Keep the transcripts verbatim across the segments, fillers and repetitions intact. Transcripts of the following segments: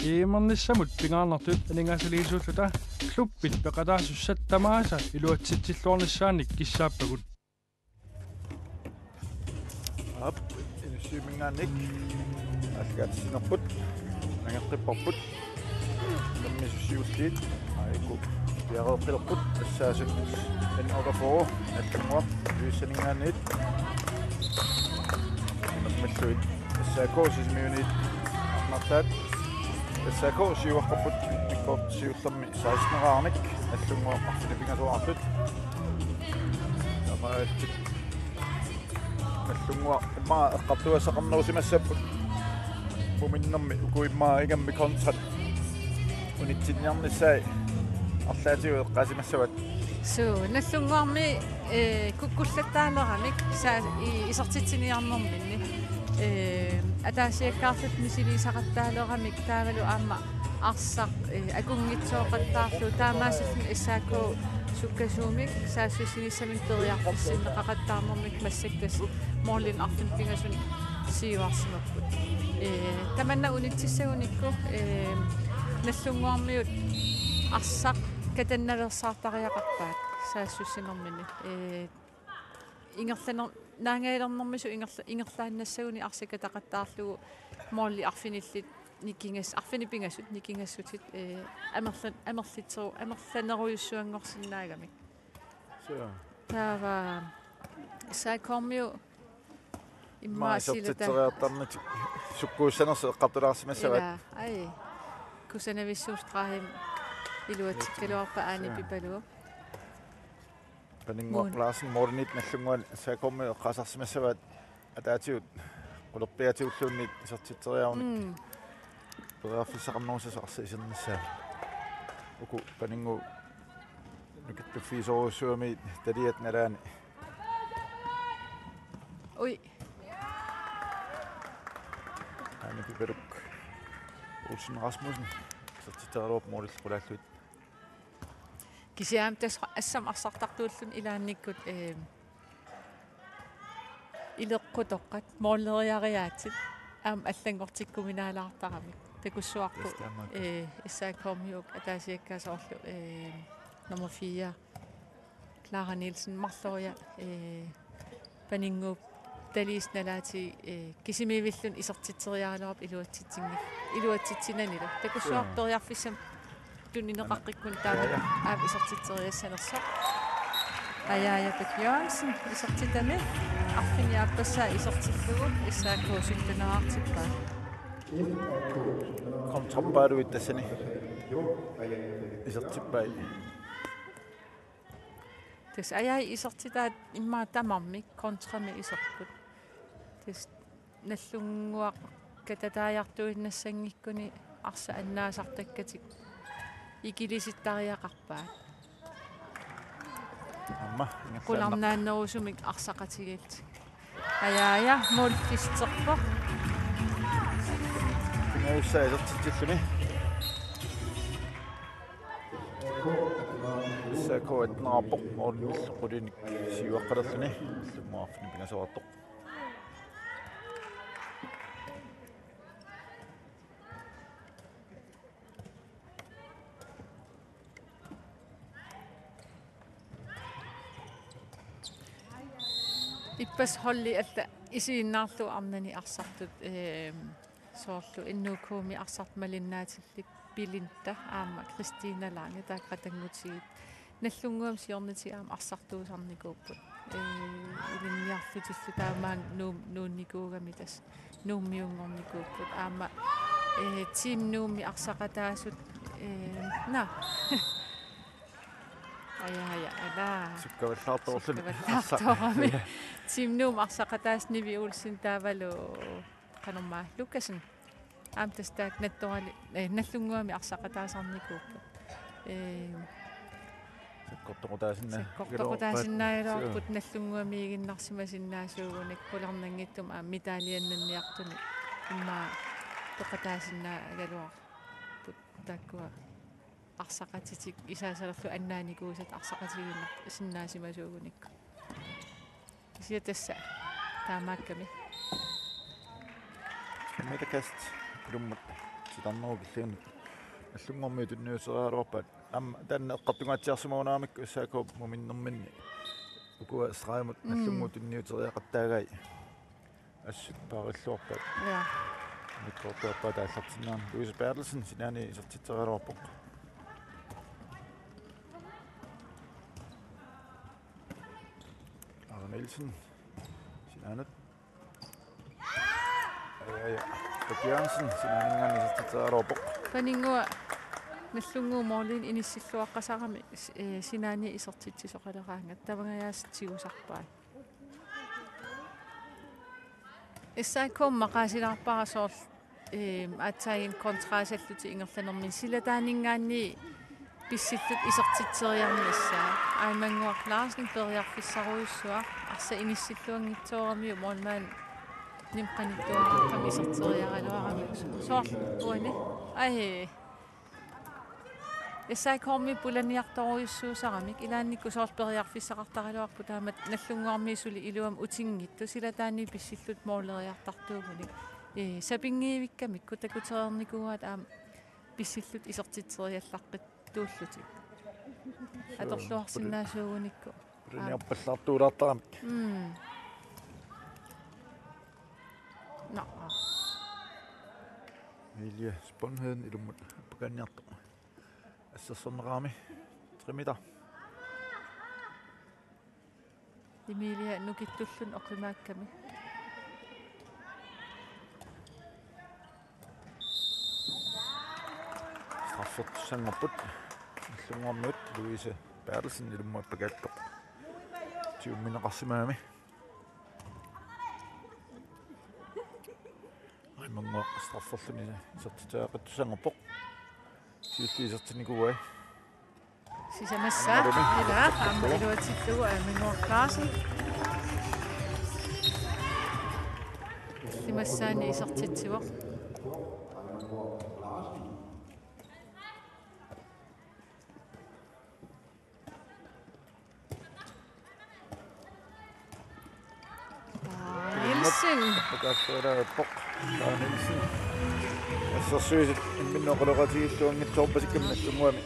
Imernissamut pingaarnertut aningaasaliisuulluta klubbit peqataasussat tamaasa iluatsitsilluarnissaannik kissaappagut. Aap, Inussivimminngaanniit aallakaatitsinerput nangeqqipparput. Nammineq siulliit aajuku piareeqqilerput assaasut N otteogfyrre Nagdlunguaq Ilulissaninngaanniit. Nammineq S A K Sisimiuniit arnartaat. S A K siuaqqapput mikkoortut siullermi seksten-eraarnik, Nagdlunguaq arfineq-pingasoraartut. Taamaalillutik Nagdlunguaq immaqa eqqartugassaqarnerusimassapput. Muminnermi uku immaqa ingammik kontrat unitsinniarnissaat arlaatigut eqqaasimassavaat. Suu, Nagdlunguarmi, eh, kukkullattaaleramik saa-, i-, isertitsiniarnerminni. Eh, ataasiakkaarluta misiliisaqattaaleramik taavalu aamma arsaq, eh, akunngitsooqattaarlugu taamaasilluni S A K sukkasuumik saassussinissaminut periarfissinneqaqattaarnermik massakkut målinik arfineq-pingasunik siuarsimapput. Eh, tamanna unitsissagunikku, eh, Nagdlunguarmiut arsaq katannaveersaartariaqarpaat saassussinermini. Eh, ingerlaner-, naangajalernermisut ingerla-, ingerlaannassaguni arsaq kataqattaarlugu måli arfinillit nikingas-, arfineq-pingasut nikingassutit, eh, amerlan-, amerlitseru-, amerlanerujussuanngorsinnaagamik. Suu. Taava S A K-miut immaqa silata- isertitseriartarnerat sukkuussanersoq eqqartulaarsimassavaat. Ilaa, ai. Kusanavissuustrahim iluatsikkaluarpa aani- suu. Pipaluup. Paninnguaq Muun. Larsen målimiit Nagdlunguani S A K-miut eqqaasarsimassavaat ataatigut qulerpiaatigulluunniit isertitseriarunik. Mm. Periarfissaqarnerusoq arsaq isernissaa. Uku Paninnguup nukittuffigisorujussuugamiuk taliat nalaani. Ui. Aani Pipaluk Olsen Rasmussen isertitseriaruup målillu qulaallugit. Kisianni tassa assammik arsartartuulluni ilaannikkut, eh, ileqqutoqqat, måleriariaatsit, aamma allanngortikkuminaalaartaramik. Takussuarput, tassa taamaakka. Eh, S A K-miut ataasiakkaat soorlu, eh, nummer fire, Clara Nielsen, marloriarluni, eh, Paninnguup taliisa nalaatigut, eh, kisimiivilluni isertitseriaraluarput iluatsitsinngil-, iluatsitsinanilu. Takussuarput periarfissamik tunineqaqqikkunik taama aamma isertitseriassanersoq. Ajaajapik Jørgensen isertitami arfineq-aappassaa isertillugu S A K sytteneraartippaa. Kontrappaaluit tassani isertippai. Tassa ajaajat isertitaat immaqa tamarmik kontramik iserput. Tassa Nagdlunguaq katataajartuinnassanngikkunik arsaq annaasartakkatik ikilisittariaqarpaat. Aamma ingerlaannaq. Qularnaannerusumik arsaqatigiillutik. Ajaaja, målfisterpoq. Pingajussaq isertitsilluni. S A K atteneraarpoq målimiillu qulinik siuaqqalerluni. Ilummuarfini pingasoqartoq. Ippassaq holdi allat isiginnaarlugu arnani arsartut, ehm, soorlu N O K-mi arsartut malinnaatillit Belinda aamma Christina Lange taakku qatanngutigiit. Nagdlunguami siornatigut aamma arsartuusarnikuupput. Ee, ilinniarlutillu taamaammat Nuum-, nuunnikuugami tassa Nuummiunngornikuupput. Aamma, ee, Team Nuummi arsaqataasut, ee, naa. Aja, aja, ala. Sukkavallaartoorluni. Sukkavallaartoorami. Arsaq. Team Nuummi arsaqataasut Nivi Olsen taavalu qanormaa Lukassen. Aamma tassa taakku nattorali-, eh, Nagdlunguami arsaqataasarnikuupput. Eh, sakkortoqutaasinna-, sakkortoqutaasinnaagaluarput, suu, Nagdlunguamiiginnarsimasinnaasuugunik qularnanngitsumik aamma medaljinnanniartunik immaqa peqataasinnaagaluarput taakkua arsaqatitik isaasalerlu annaanikuusat arsaqatigiinnar-, sinnaasimasuugunikku. Kisianni tassa taamaakkami. Midterkast ilummut Titarnerup killingani Nagdlunguarmiut tunniuteriaraluarpaat. Aamma taanna eqqartungaatsiarsimagunaramikkit S A K-p muminnerminni. Ukua stregimut Mm. Nagdlunguut tunniuteriaqattaagai assut paarilluarpaat. Ja. Immikkoortup aappaa aallartinnerani Louise Berthelsen sinaani isertitseriaraluarpoq. Ara Nielsen sinaanut. Aja, aja. Pat Jørgensen sinaaninngaanniit isertitseriaraluarpoq. Paninnguaq Nagdlunguup målinik inissilluaqqasarami s-, eh, sinaani isertitsisoqaleraangat tamangajaasa tigusarpai. S A K-p maqaasilaarpara soorlu, ehm, aatsaat kontrasallutik ingerlanermini silataaninngaanniit pissillutik isertitseriarnissaat. Aimannguaq Larsen periarfissarujussuaq, arsaq inissilluanngitsooramiuk målmandimik qanittuaraaqqamik iserteriaraluaramiuk. Soorlu uani. Ai. S A K-mi pulaniartorujussuusaramik ilaannikkut soorlu periarfissaqartaraluarpoq taamatut Nagdlunguarmiut suli iluamik utinngitsut silataanni pissillutik måleriartartuugunik. Ee, sapinngivikkamikku takutereernikuuaat aamma pissillutik isertitseriallaqqittuullutik. Atorluarsinnaasuugunikku. Pulaniarpallaartuulaartaramik. Mm. Nå. Emilie Sponheden ilummut appakaanniartoq. Assersornerami. Trimita. Emilie nukittulluni oqimaakkami. Straffertussanngorput. Nagdlunguarmiut Louise Berthelsen ilummut appakaattoq. Tiummineqarsimagami. Aimannguaq strafferluni isertitseriaqqittussanngorpoq. Siulliit isertinnikuuai. Sisamassaat. Aammalumi. Ila, aamma iluatsillugu Aimannguaq Larsen. Simassaani isertitsivoq. Nielsen. Appakaatsuulaarpoq. Nielsen. Assersuisut imminnut oqaloqatigilluanngitsoorpasikkami Nagdlunguami.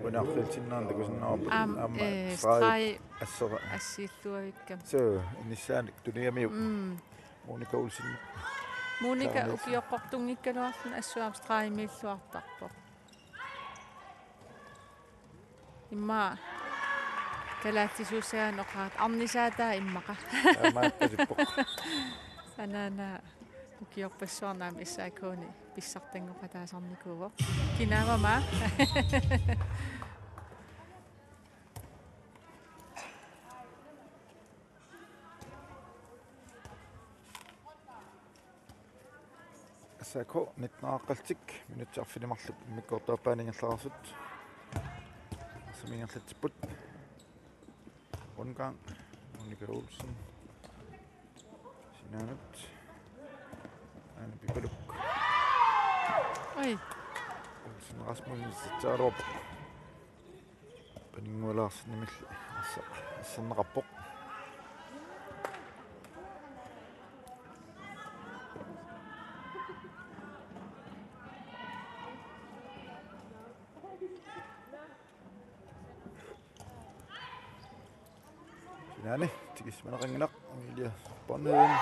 Unaarfilsinnaandakusinnaavarput. Aamma, aamma, eh, streg. Streg. Assera. Assiilluavikkami. Suu, inissaanik tunigamiuk. Mm. Monika Olsen. Monika Klarnitsi. Ukioqqortunngikkaluarluni assut aamma stregimiilluartarpoq. Immaqa kalaallisuussagaanni oqaat arnisaataa immaqa. Taamaappasippoq. Anaana ukiorpassuarni aamma S A K-ni pissartanngoqataasarnikuuvoq. Kinaavama. S A K nitten aqqaltik minutsit arfineq-marluk immikkoortup aappaani ingerlareersut. Arsaq ingerlatsipput. Rundgang. Monika Olsen. Sinaanut. Aana Pipaluk. Oj. Olsen Rasmussen isertitseriaraluarpoq. Paninnguaq Larsenimilli arsaq asserneqarpoq. Sinaani tikissimaneqanngilaq. Emilie Sponheden.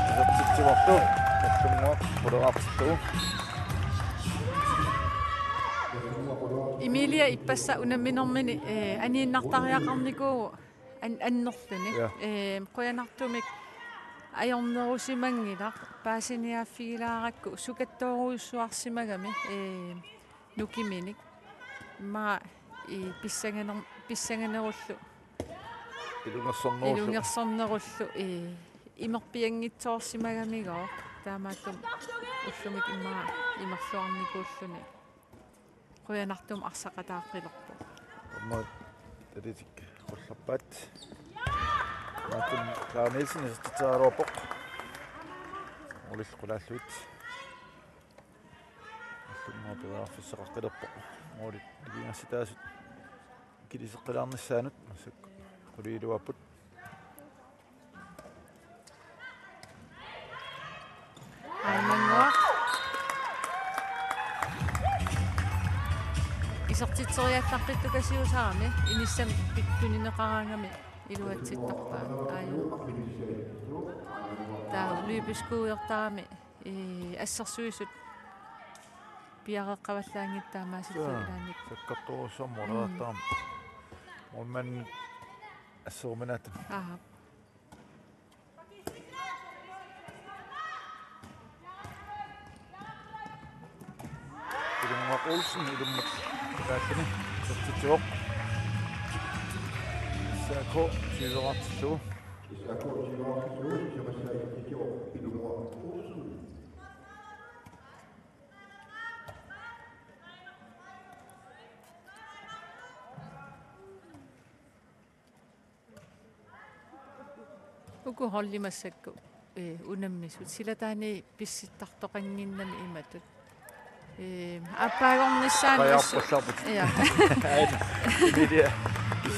Isertitsivarput. Nagdlunguaq quleraartillugu. Emilie ippassaq unamminermini, eh, aniinnartariaqarnikuuvoq an-, annerluni. Ja. Eh, qujanartumik ajornerusimanngilaq paasiniaaffigilaarakku sukattoorujussuarsimagami, eh, nukiminik. Immaqa i pissanganer-, pissanganerullu. Ilungersornerullu. Ilungersornerullu, i imerpianngitsoorsimagamigooq. Taamaattumik ullumi immaqa imerluarnikuulluni. Qujanartumik arsaqataaqqilerpoq. Aamma talitik qullerpaat. Martin Klaus Nielsen isertitseriaraluarpoq. Målillu qulaallugit. Nagdlunguaq periarfissaqaqqilerpoq. Målit nikingassataasut ikiliseqqilaarnissaannut massakkut qulit iluaapput. Teriallaqqittukasiusarami inissam pit-, tunineqaraangami iluatsittarpaat aajuna. Taava løbeskuuertarami, ee, assersuisut piareeqqavallaanngitsut taamaasillutik ilaannik. Sakkortoorujussuarmik målreertarami. Mm. Målmand asseruminaatami. Aha. Ilunguaq Olsen ilummut taakani isertitsivoq. S A K tyveqartillugu. Uku holdit massakkut, ee, unammisut. Silataani pissittartoqannginnami imatut. Ee, aappaagornissaanut assu-, qajarpullarput. Ja. Aina. Emilia.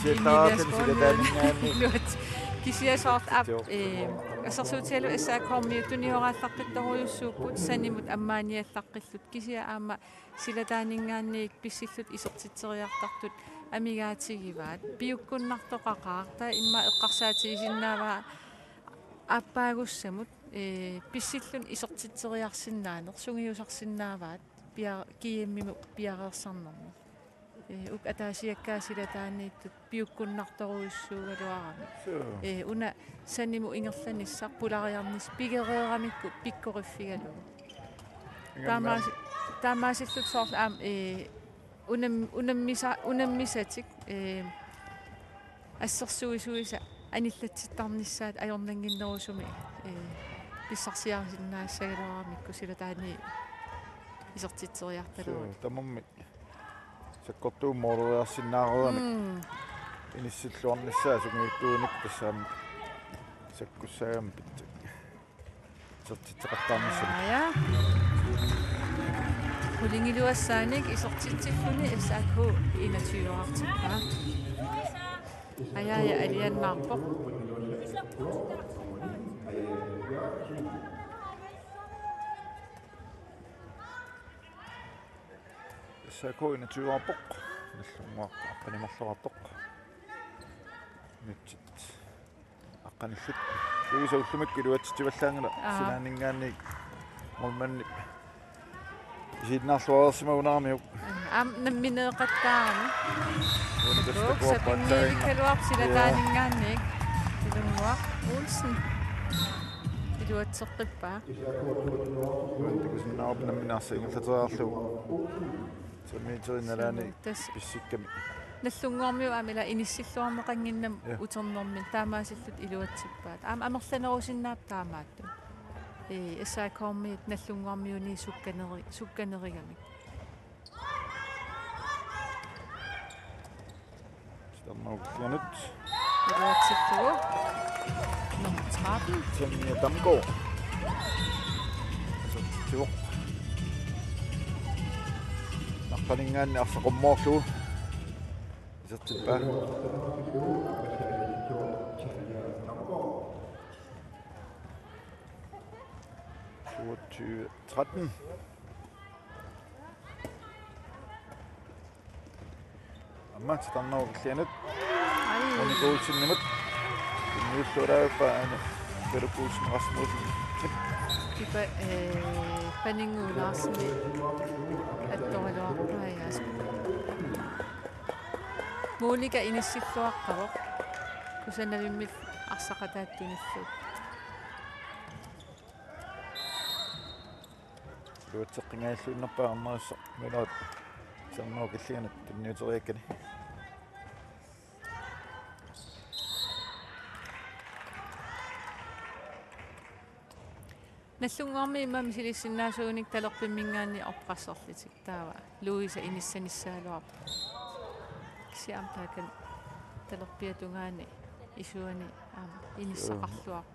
Emilia Skånlund. Silataani. Iluat. Kisianni soorlu aap-, ee, assersuutigalugu S A K-miut tunioraallaqqitorujussuupput sanimut ammaaniallaqqillutik. Kisianni aamma Silataaninngaanniit pissillutik isertitseriartartut amigaatigivai. Piukkunnartoqaqaaq, taava immaqa eqqarsaatigisinnaavaa aappaagussamut, ee, pissilluni isertitseriarsinnaaneq sungiusarsinnaavaat pia-, G M-imut piareersarnermi. Ee, uku ataasiakkaat silataaniittut piukkunnartorujussuugaluaramik. Suu. Ee, una sanimut ingerlanissaq pulariarnissaq pigereeramikku pikkoriffigalugu. Ingammik. Taamaasi-, taamaasillutik soorlu aamma, ee, unam-, unammisa-, unammisatik, ee, assersuisuisa anillatsittarnissaat ajornannginnerusumik, ee, pissarsiarisinnaassagaluaramikku silataani isertitseriartalerut. Suu, tamarmik. Sakkortuumik måleriarsinnaareeramik. Mm. Inissilluarnissaa sungiuttuunik tassami sakkussaagami pitsi. Isertitseqattaarnissamik. Aaja. Qulingiluassaanik isertitsilluni S A K enogtyve-artippaa. Ajaaja aliannaarpoq. S A K enogtyve-arpoq. Nallunnguaq aqqaneq-marloqarpoq. Minutsit aqqanillit. Louise ullumikkut iluatsitsivallaanngilaq. Aa. Sinaaninngaanniit målmandip isiginnaarluareersimagunaramiuk. Aamma nammineeqattaarami. Uuntas takuarpaat sapinngivikkaluarpoq silataaninngaanniit. Ilunguaq Olsen. Iluatseqqippaa. Takusinnaavarput nammineq arsaq ingerlateriarlugu. Samiiterinnalaani. Tassa. Pissikkami. Nallunnguarmiut aamma ila inissilluarneqannginnami. Ja. Uternermi taamaasillutik iluatsippaat. Aamma amerlanerusinnaapput taamaattut. Ee, S A K-miut Nallunnguarmiunit sukkaneri-, sukkanerigamik. Titarnerup killinganut. Iluatsillugu. Nummer tretten. Tanja Damgaard. Isertitsivoq. Naqqaninngaanniit arsaq qummoorlugu. Isertippaa. Toogtyve tretten. Aamma titarnerup killinganut. Ai. Monika Olsenimut. Tunniulluarpaa aana Peter Olsen Rasmussen. Kipa, eh, Paninnguaq Larsenip attoraluarpaa, ja. Monika inissilluaqqavoq. Kusanavimmi arsaq ataattunillu. Iluatseqqinngilluinnarpaa arnarissaq Møller titarnerup killinganut tunniuteriakkani. Nallunnguarmiut immaqa misilissinnaasuunik talerpimminngaanniit orpassorlutik. Taava Louise inissanissagaluarpoq. Kisianni aamma taakani talerpiata tungaani isuani aamma inissaqarluarpoq.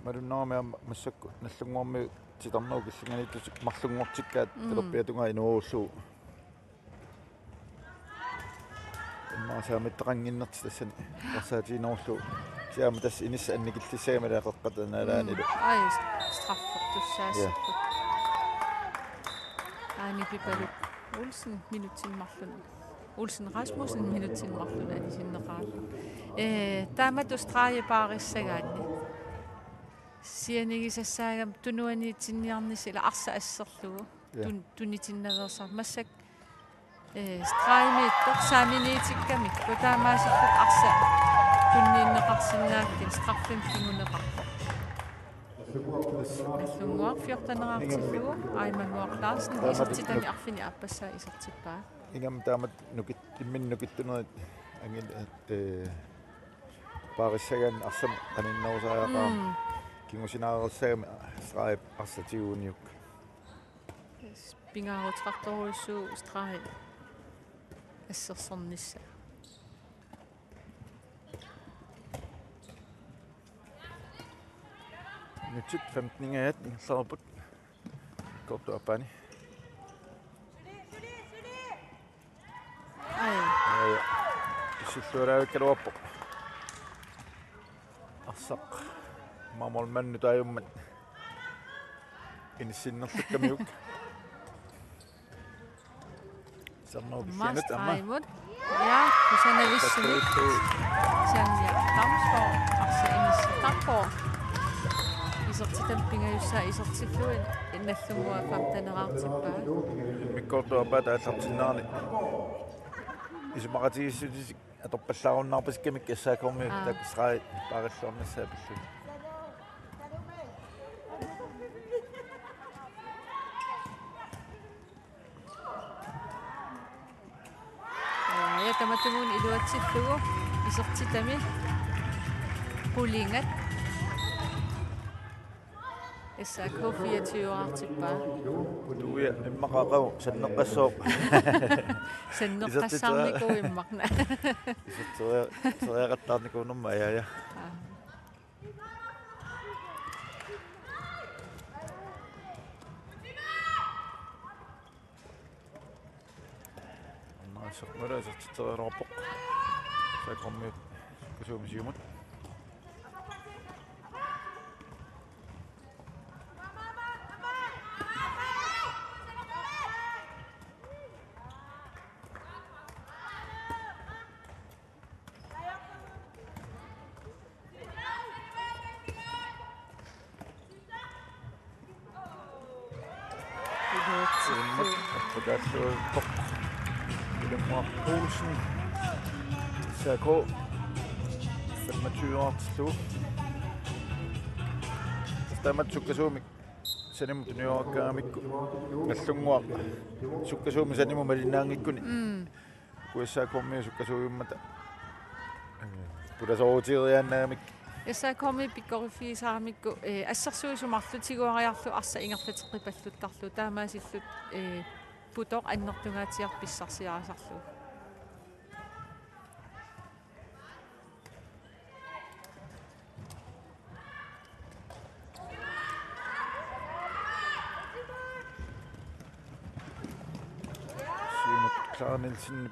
Malunnarami aamma massakkut Nallunnguarmiut titarnerup killinganiittutik marlunngortikkaat. Mm. Talerpiata tungaa inuerullugu. Immaqa saamittaqannginnertik tassani eqqarsaatiginerullugu. Kisianni aamma tassa inissaq annikillissagami ilaa qeqqata nalaanilu. Mm. Ai, straffertussaassapput. Ja. Aani Pipaluk Olsen minutsini marlunni. Olsen Rasmussen minutsini marlunni anisinneqarallarpoq. Ee, taamatut stregi paarissagaanni. Sianigisassaagami tunuaniitsinniarnissaq ila arsaq asserlugu. Ja. Tun-, tunitinnaveersaartoq massakkut, ee, stregimiittoq saaminiitikkamikku taamaasilluta arsaq tunniunneqarsinnaalluni straffimik kinguneqarpoq. Nagdlunguaq fjorteneqartillugu, Aimannguaq Larsen, isertitami arfineq-aappassaa isertippaa. Ingammik taamatut nukit-, imminut nukittunerit angil-, ee, paarissagaanni arsamik qaninnerusariaqarami. Mm. Kingusinaarissagami stregi arsaq tiguniuk. Yes, pingaaruteqartorujussuuvoq stregi assersornissaa. Minutsit femten ingajaat ingerlareerput. Kortup aappaani. Ai. Ai. Pissilluaraavikkaluarpoq. Arsaq. Maamormannu taajummat. Inissinnerlukkamiuk. Sanna Maas Pissianut amma. Taimut. Ja, kusanavissumik. Sanna Damsgaard, arsaq inissi Damsgaard. Isertitami pingajussaa isertillugu Nagdlunguaq femteneqartippaa. Immikkoortup aappaa aallartinnerani. Isumaqatigiissutissi atorpallaarunnaarpasikkamikku S A K-mi. Aa. Taakku stregi paarilluarnissaat pillugit. Ja, ja, tamatumuuna iluatsillugu isertitami qulingat. S A K fireogtyve-artippaa. Tuia immaqa aqagu sanneqqassooq. Sanneqqassaarnikuuvoq immaqa. Iserteria-, teriaqattaarnikuunerma, ja, ja. Aa. Anna Sokmara isertitseriaraluarpoq. S A K-miut sukkasuumik siumut. Iluatsillugu. Iluatsillugu. Iluatsillugu. Poulsen. S A K. Femogtyve-artillugu. Tassa taamatut sukkasuumik sanimut tuniorartaramikku. Nagdlunguaq. Sukkasuumik sanimut malinnaanngikkuni. Mm. Kuissaa kommiu sukkasuujummata. Ee, pulasoorutigiiaannarami. S A K-mi pikkoriffigisaramikku, ee, assersuisut marluk tiguariarlugit arsaq ingerlateqqipalluttarlugu taamaasilluta, ee, putoq annertungaatsiartoq pissarsiarisarlugu. Siumut Clara Nielsen.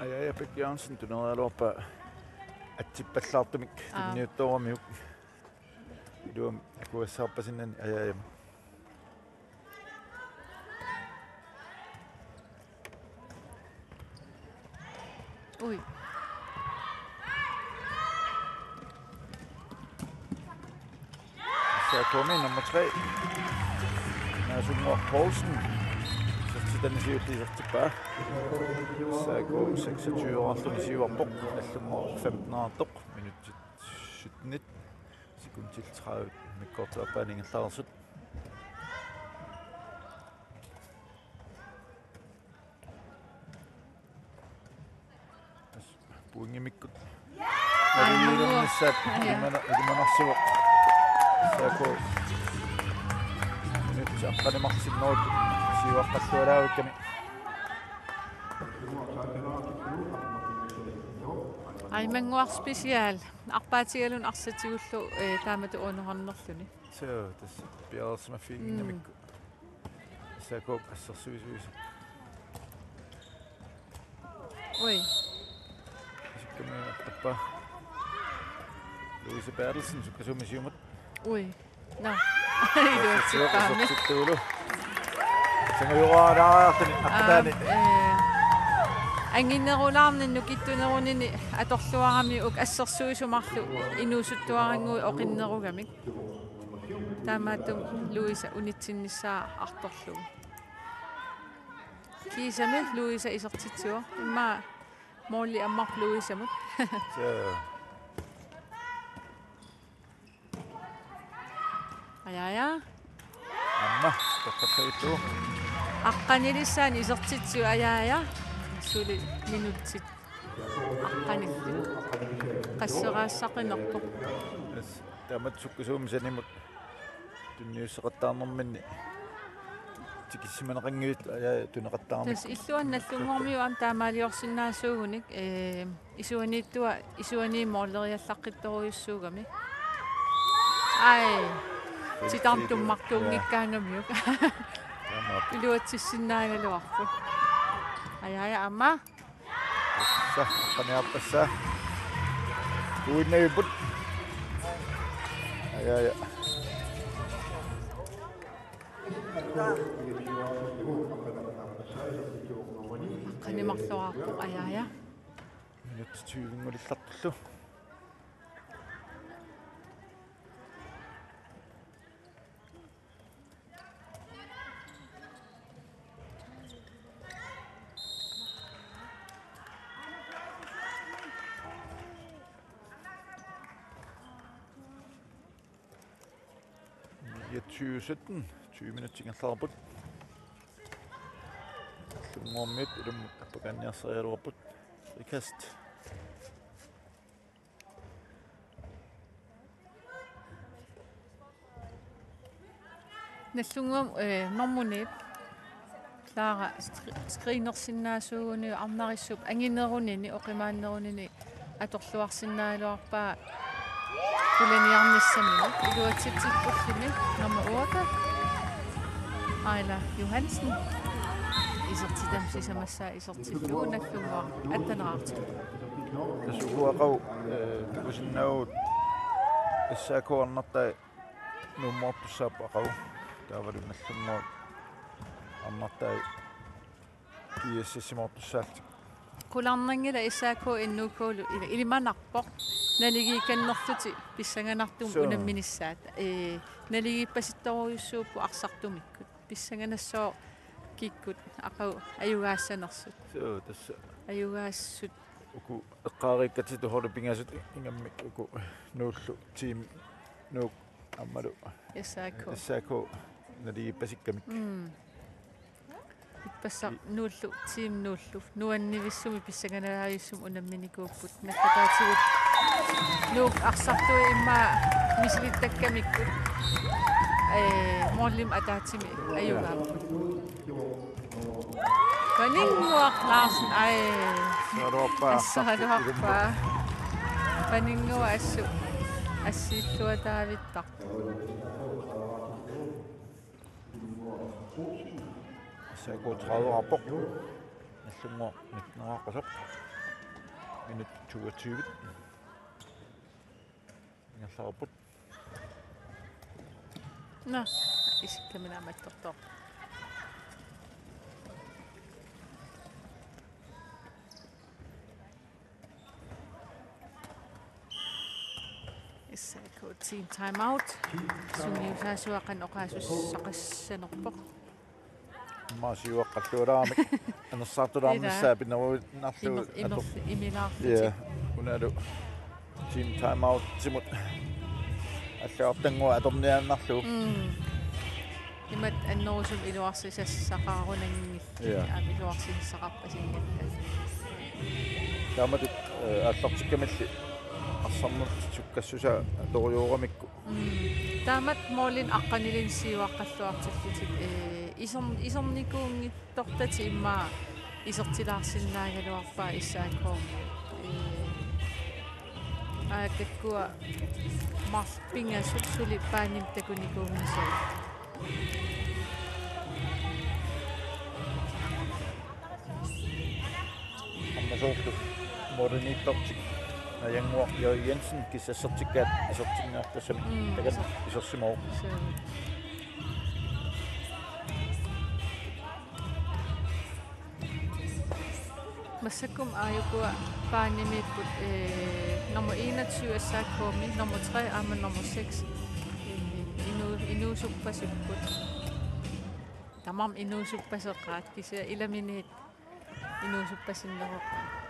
Aja, Aja Bech Jørgensen tuneriaraluarpaa atsippallaartumik. Aa. Tunniuttooramiuk. Iluamik akuersaarpasinnani Aja, Aja. Ui. S A K-mi nummer tre. Naasunngooq Poulsen. Isertitani siulleq isertippaa. S A K seksogtyve-arluni siuarpoq. Nagdlunguaq femten-artoq. Minutsit syttenit. Sekundit tredive immikkoortup aappaani ingerlareersut. Pointimikku. Ai, naliliornissaat. Ja. Ilimana-, ilimanarsivoq. S A K. Minutsit aqqaneq-marluk sinneruttut siuaqqalluaraavikkami. Aimannguaq Special. Arpaatigaluni arsaq tigullugu, ee, taamatut uanuarnerluni. Suu, tassa piareersimaffiginnginnamikku. Mm. S A K-p assersuisuisa. Ui. Sikkami artappaa. Louise Berthelsen, sukkasuumik siumut. Ui. Nå. Iluatsippaami. Iluatsippaami. Sangajugaaraartani, aa, aqqutaani. Ee. Anginerulaarnini nukittunerunini atorluarami uku assersuisut marluk inuusuttuarannguit oqinnerugamik. Taamaattumik Louisa unitsinnissaa artorlugu. Kiisami Louisa isertitsivoq. Immaqa måli ammarpoq Louisamut. Suu. Ajaja. Aamma, toqqassavittu. Aqqanilissaani isertitsivoq Ajaja. Suli minutsit aqqanillit. Qasseraassaqinerpoq. Yes. Taamatut sukkasuumik sanimut tunniussaqattaarnerminni tikissimaneqanngilaq, Ajaja tuneqattaarnerminni. Tassa illuanni Nagdlunguarmiut aamma taamaaliorsinnaasuugunik, ee, isuaniittua, isuaniit måleriallaqqittorujussuugami. Ai. Titartummartuunngikkaangamiuk. Taamaappoq. Iluatsissinnaagaluarput. Ajaja aamma. Tassa, aqqaniarpassaa. Uinnavipput. Ajaja. Aqqanimarluarpoq Ajaja. Minutsit tyvenngulilerlutullu. Ja, tyve sytten. Tyve minutsit ingerlareerput. Nagdlunguarmiut ilumut appakaanniarsarigaluarput. Frikast. Nagdlunguami, eh, normu ni. Clara skri-, screenersinnaasuuguni arnarissap anginerunini, oqimaannerunini atorluarsinnaagaluarpaa qulaniarnissaminut. Iluatsitsippullimi nummer otte. Aila Johansen. Isertitami sisamassaa isertillugu Nagdlunguaq atteneqartigu. Tassa uku aqagu, eh, takusinnaavugut S A K arnartai Nuummoortussaapput aqagu. Taavalu Nagdlunguaq arnartai G S S-imoortussaallutik. Qularnanngilaq S A K N U K-lu ila-, ilimanarpoq. Naligiikkannerlutik pissanganartumik Suu. unamminissaat. Ee, naligiippasittorujussuupput arsartumikkut. Pissanganassaaq kikkut aqagu ajugaassanersut. Suu, tassa. Ajugaassut. Uku eqqaareeqqatitut holdet pingasut ingammik uku Nuullu Team Nuuk aammalu S A K. S A K naligiippasikkamik. Mm. Ippassaq Nuullu, Team Nuullu. Nuannivissumik pissanganalaavissumik unamminikuupput. Naggataatigut Nuuk arsartui immaqa misilittakkamikkut. Ee, målimi ataatsimi ajugaapput. Paninnguaq Larsen, ai. Assaluarpaa. Assaluarpaa. Paninnguaq assut assiilluataavittarpoq. S A K tredive-rpoq. Nagdlunguaq nitten-eqaqqasoq. Minut toogtyve. Ingerlareerput. Nå, isikkamik aamma attortoq. S A K team timeout. Sungiusaasuaqqan oqaasussaqassanerpoq. Maasiuaqqalluarami. Anersaartulaarnissaa Ila. Pineruinnarlugu Imer-, imer-, ator-, imilaarlutik. Ja, unalu team timeout-imut. Allagartannguaq atorniaannarlugu. Mm. Imatut annerusumik iluarsisassaqarunanngillat. Ja. Aamma iluarsisassaqarpasinngillat. Taamatut, eh, aallartikkamilli arsarnertut sukkassusaa atorujooramikku. Mm. Taamatut målini aqqanilinnik siuaqqalluartillutik, eh, isern-, isernikuunngitsortatik immaqa isertilaarsinnaagaluarpaat S A K-mi. Eh, aa, takkua marluk pingasut suli paanimik takunikuunngisaat. Aamma soorlu målimiittartik Najannguaq J. Jensen kissassertikkaat isertinniartassamik. Mm. Takanna isersimavoq. Suu. Massakkut aajukua baanimiipput, eh, nummer enogtyve S A K-mi, nummer tre aamma nummer seks. Eh, inu-, inuusuppasipput. Tamarmik inuusuppaseqaat, kisianni ilaminit inuusuppasinneroqaat.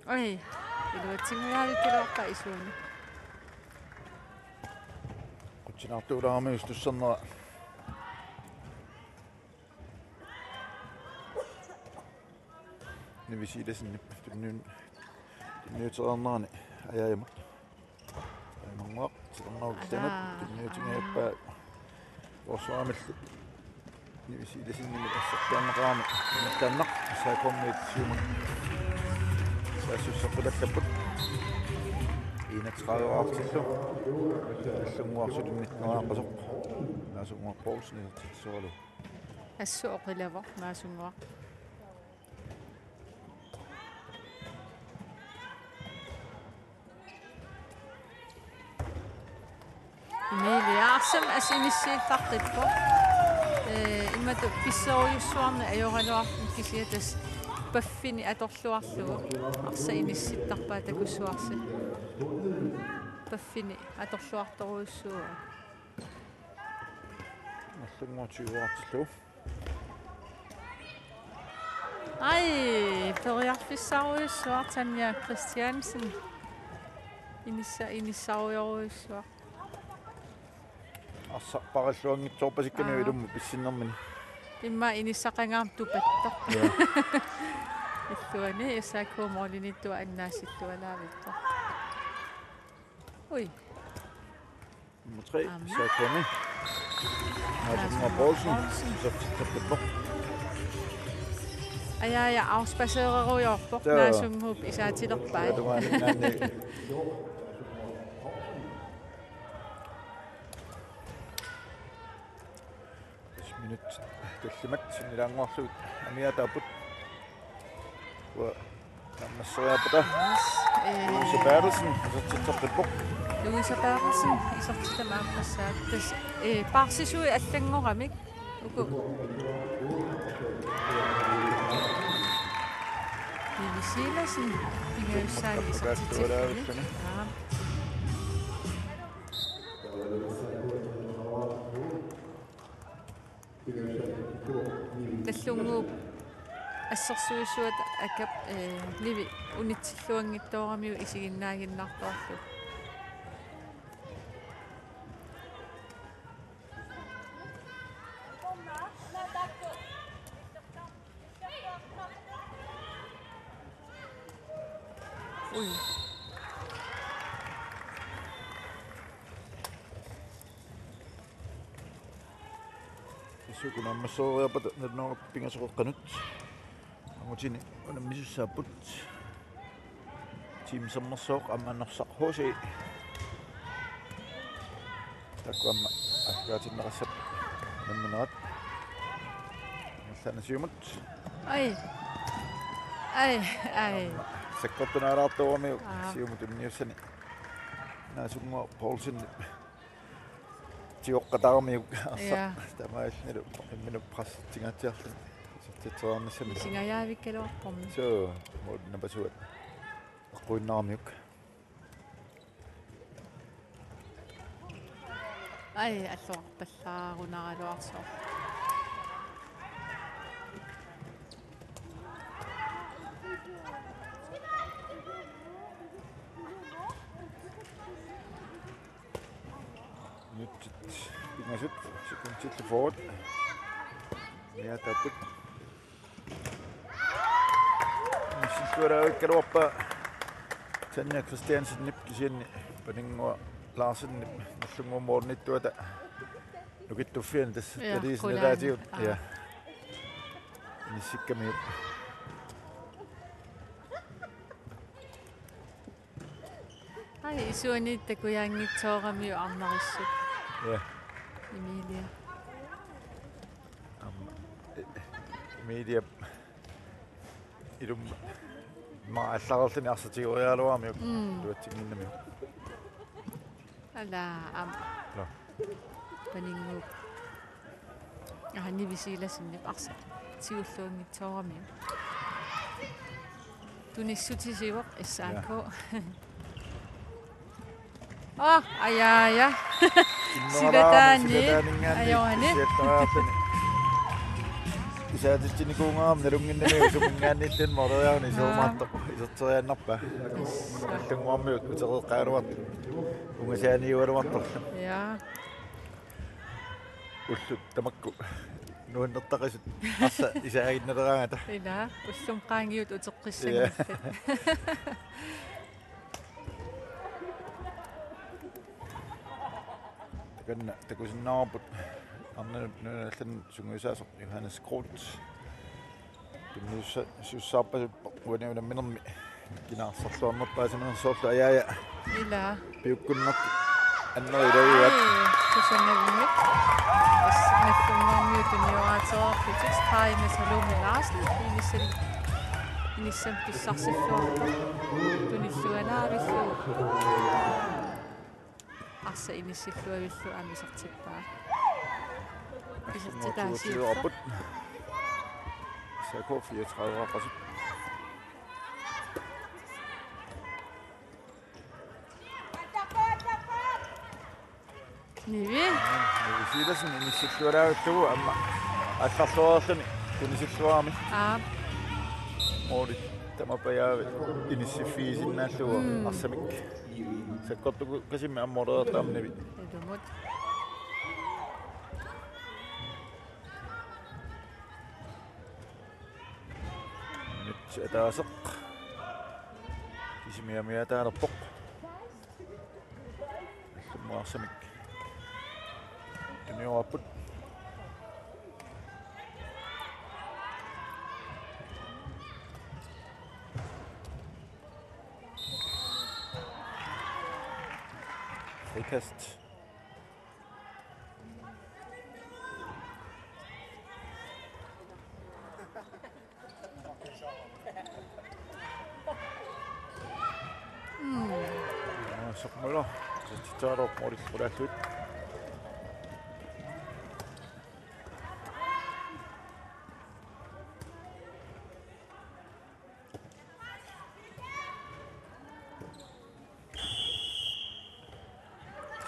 Oj, iluatsinngajaavikkaluarpaa isuani. Qutsinaartuulaarami istussernera. Nivi Silassen tunniun-, tunniutereernerani ajaajamut. Aimannguaq, silernarukkittanut, Ahaa. Tunniutingajappaa. Forsvaramilli. Nivi Silassenimit assersuarneqarami. Imattanneq, S A K-miit siumut. Saassussaqqutakkapput. Enogtredive-artillu. Nallunnguaq sulunnittariaqasoq. Naasunguaq Poulsen isertitsoralu. Assut oqilavoq, Naasunguaq. Emilia arsaq assut inissiillaqqippoq. Eh, imatut pissorujussuarneq ajoraluarpoq kisianni tassa paffineq atorluarlugu. Arsaq inissittarpaa takussuarsi. Paffineq atorluartorujussuuvoq. Nallunnguaq tyve-artillugu. Ai, periarfissarujussuaq Tanja Christiansen. Inissa-, inissarujorujussuaq. Arsaq parilluanngitsoorpasikkami Aa. Ilumut pissinnermini. Immaqa inissaqangaarmat tupattoq. Ja. Illuani S A K-p målimiittoq annaasillualaavippoq. Ui. Nummer tre, Aamma. S A K-mi. Naasunguaq Poulsen. Poulsen. Isertitseqqippoq. Aja, aja, afspadsererujoorpoq. Joo. Naasunguup isaatilerpai. Atungaaninngaanniit. Minut tallimat sinnilaannguarlugit amiataapput. Uanga naammasseriarpata. Yes, eh. Louise Berthelsen, isertitseqqippoq. Louise Berthelsen, isertitama aammassaaq. Tassa, eh, paarsisuit allanngoramik. Uku. Nivi Silassen, pingajussaani isertitilluni. Aa. Nallunnguup assersuissuata akap, eh, Nivi unitsilluanngitsooramiuk isiginnaaginnartorlu. Ui. Isuku naammassereerpata nalunaaqutaq pingasoqeqqanut. Angutini unammisussaapput. Team Sermersooq aamma Norsaq H C. Taakku aamma aallakaatinneqassapput unamminerat. Amerlanerit siumut. Ai. Ai, ai. Sakkortunaalaartooramiuk Aa. Siumut tunniussani. Naasunguaq Poulsen. Tigoqqataaramiuk arsaq. Ja. Taamaalillutillu imminut pressitsinngaatsiarluni. Isertitseriarnissami. Isingajaavikkaluarpormi. Suu, muut napasuat. Eqquinnaramiuk. Ai, alluarpallaarunaraluarsoq. Minutsit pingasut, sekundillu fyrre. Amiataapput. Missilluaraavikkaluarpaa Tanja Christiansenip kisianni Paninnguaq Larsenip Nallunnguup målimiittuata nukittuffiani tassa. Ja, taliisinalaatigut. Qulaani. Aa. Ja. Inissikkamiuk. Ai, isuani takujaanngitsooramiuk arnarissut. Ja. Emilia. Aamma, eh, Emilia ilumut immaqa allareerluni arsaq tigoriaraluaramiuk. Mm. Iluatsinnginnamiuk. Ala, aamma. Nå. Paninnguup. Aa, Nivi Silassenip arsaq tigulluanngitsooramiuk. Tunissutisivoq S A K. Ja. Åh, aja, aja. Inneraana silataani. Silataaninngaanniit ajorani. Issiattaraarluni. Isaatitsinikuugaram nalunnginnami usuminngaanniittunut måleriaruni. Aa. Isorumaartoq. Iserteriaannarpaa. Yes. Allannguarmiut utereqqaaruartut. Ungasaaniuaruartorlu. Ja. Ullut tamakku nuannertaqisut arsaq isaaginnaleraangata. Ila, ullumi qaangiuttut uteqqissanngillat. Ja. Takanna takusinnaavarput arnanut nunatta allanut sungiusaasoq Johannes Groth. Tunniussa-, -sussaarpasippoq uani unamminermi. Kina arsarluarnerpaasimanersoq soorlu, aja, aja. Ila. Piukkunnartoq. Anneri ilagivaat. Ai, kusanagmi. Tassa Nagdlunguarmiut tunioraatsereerlutik. Taima Salome Larsen. Inissal-, inissamut pissarsilluartoq. Tunilluanaavillugu. Arsaq inissilluavillugu aamma isertippaa. Isertitaasiulluni. Isertitaasiulluni. S A K fireogtredive-aqasut. Nivi. Nivi Silassen inissilluaraavillugu aamma aallarluarluni tunisilluarami. Aap. Måli tamapajaavik inissiffigisinnaalluni. Mm. Arsamik. Sakkortukasimik aamma måleriartoq aamma Nivi. Ilumut. Minutsit ataaseq. Kisimiik amigaataalerpoq. Allummaarsamik. Tunioraarput. Frikast. Mm. Aa, Sokmøller. Isertitaalerpoq målillu qulaallugit.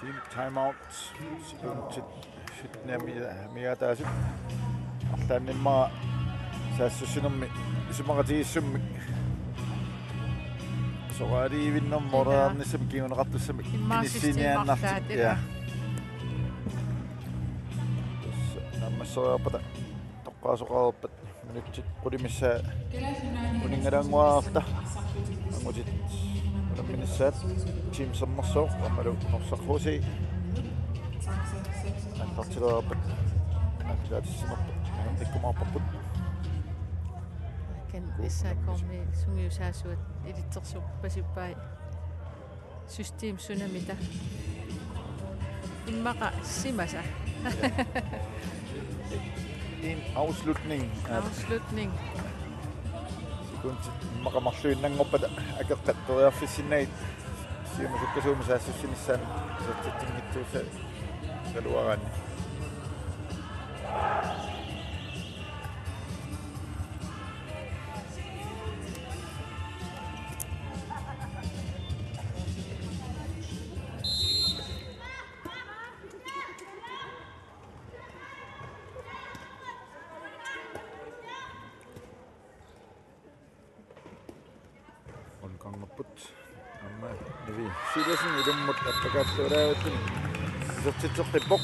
Team timeout. Sekundit sytten amigaataasut. Arlaannimmera saassussinermi isumaqatigiissummik. Soraaliivinnermut måleriarnissamik kinguneqartussamik. Immaqa inissiiniaannartut. Systemarlaat, ja. Tassa naammasseriarpata toqqaasoqareerpat. Minutsit qulit missaat uninngalaannguarta. Angutit unamminissaat Team Sermersooq aammalu Norsaq H C. Aallartilaarpat. Aallartissinerput. Annikkumaarparput. Kan S A K-mi sungiusaasuat ilitsersuuppasippai. System sunamita. Immaqa simasa. En afslutning. Afslutning. Sekundit immaqa marluinnanngorpata akeqqat periarfissinnagit. Siumut sukkasuumik saassussinissaanut isertitsinngitsuussagaluaraanni. Unkangerput. Aamma Nivi Silassen ilummut appakaalluaraavittuni isertitseqqippoq.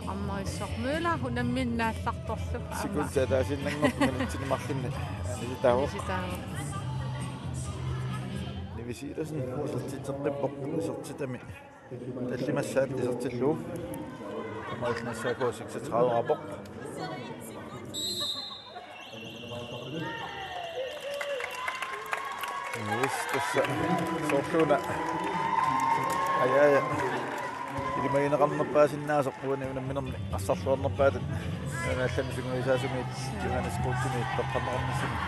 Aamma Sokmøller unammineq aallartorlu. Aamma. Sekundit ataasiinnanngortut minutsini marlunni. Anisitaavoq. Anisitaavoq. Nivi Silassen isertitseqqippoq isertitami. Tallimassaat isertillugu. Tamarmik S A K seksogtredive-raapput. Yes, tassa soorluuna. Aja, aja. Ilimagineqarnerpaasinnaasoq uani unamminermi arsarluarnerpaatut. Nunat allanut sungiusaasumiit Johannes Grothimit toqqarneqarnissamut.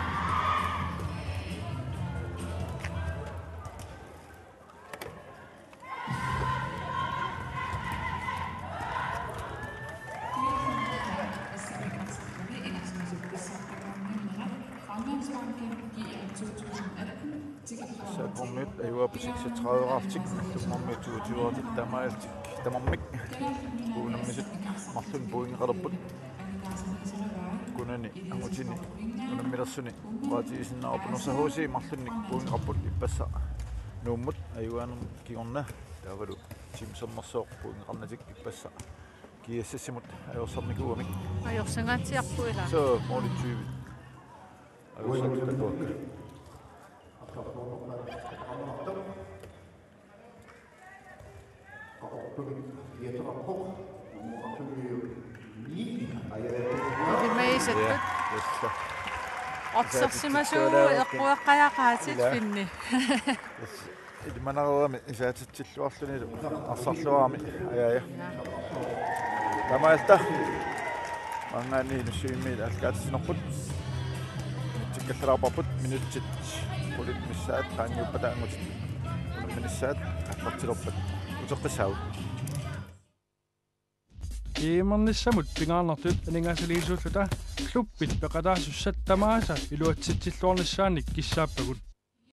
Saappormiut ajugaappat seksogtredive-raartik, Nagdlunguarmiut toogtyve-raartik, taamaalillutik tamarmik unammisut marlunnik pointeqalerput. Kunani angutini unammilersuni oqaatigisinnaavoq, Nuussat H C marlunnik pointeqarput, ippassaq Nuummut ajugaanermut kingorna, taavalu Team Sermersooq pointeqarnatik ippassaq G S S-imut ajorsarnikuugamik. Ajorsangaatsiarput ilaa. Så, mål i tyve. Ajorsarnikuugamik. Ilimagisattut. Ja, just det. Otsersimasuu eqqueqqajaqaatit. Ilaa. Finni. Yes. Ilimanarami isaatitsilluarlunilu arsarluarami, ajaaja. Taamaalilluta maanngaanniit Inussivimmiit aallakaatitsinerput tikkallaalaarparput, minutsit qulit missaat qaangiuppata angutit unamminissaat aallartilerpat uteqqissaagut. G M-ernissamut pingaarnertut aningaasaliisuulluta klubbit peqataasussat tamaasa iluatsitsilluarnissaannik kissaappagut.